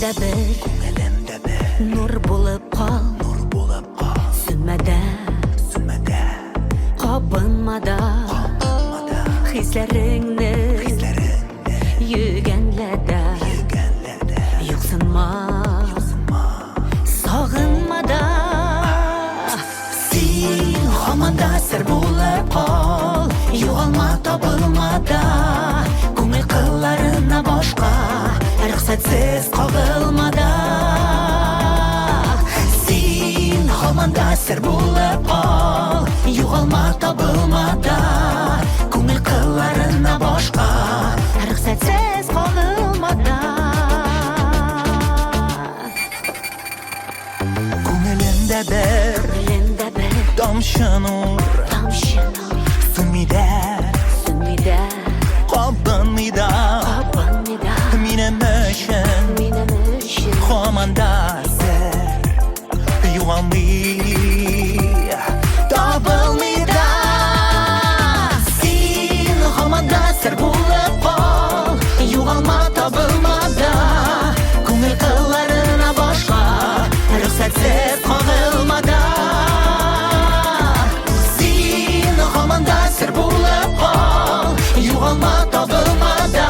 Күңелемдә бер, Күңелемдә бер нур булып кал. Нур булып кал. Сүнмә дә, Сүнмә дә, кабынма да. Кабынма да. Хисләреңне Хисләреңне йөгәнлә дә. Йөгәнлә дә. Юксынма, Юксынма. Сагынма да. Син һаман да сер булып кал. Югалма, табылма да. Күңел кылларына башка рөхсәтсез кагылма да. Син һаман да сер булып кал. Югалма, табылма да. Күңел кылларына башка Рөхсәтсез кагылма да. Күңелемдә бер Күңелемдә бер тамчы нур. Тамчы нур. Сүнми дә, Сүнми дә, кабынмый да. Кабынмый да. Минем өчен Минем өчен һаман да сер. Югалмый, табылмый да. Син һаман да сер булып кал. Югалма, табылма да. Күңел кылларына башка рөхсәтсез кагылма да. Син һаман да сер булып кал. Югалма, табылма да.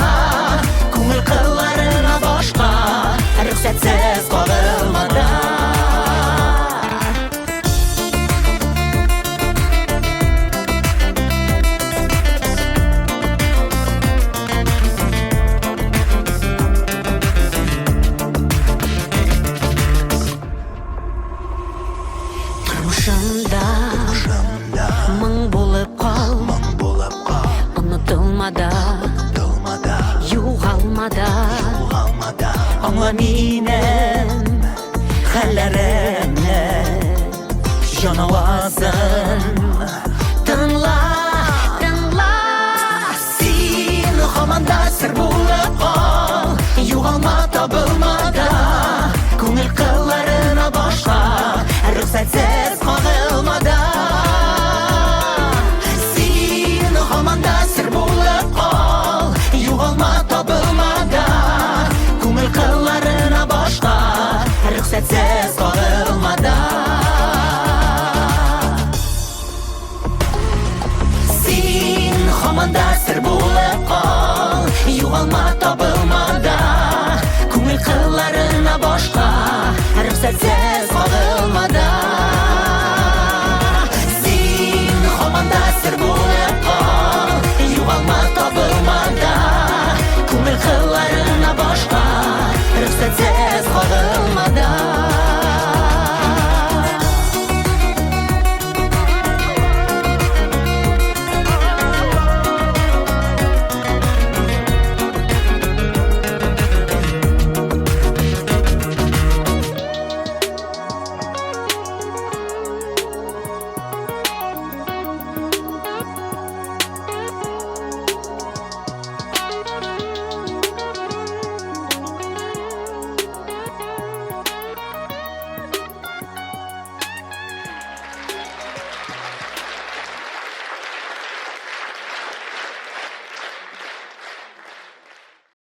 Күңел кылларына башка рөхсәтсез кагылма да. Тормышымда Тормышымда моң булып кал. Моң булып кал. Онытылма да, Онытылма да, югалма да. Югалма да. Аңла минем хәлләремне, җан авазын тыңла. Тыңла. Син һаман да сер булып кал. Югалма, табылма да. Күңел кылларына башка рөхсәтсез кагылма да. Син һаман да сер булып кал. Югалма, табылма да. Күңел кылларына башка рөхсәтсез кагылма да. Син һаман да сер булып кал. Югалма, табылма да. Күңел кылларына башка рөхсәтсез кагылма да.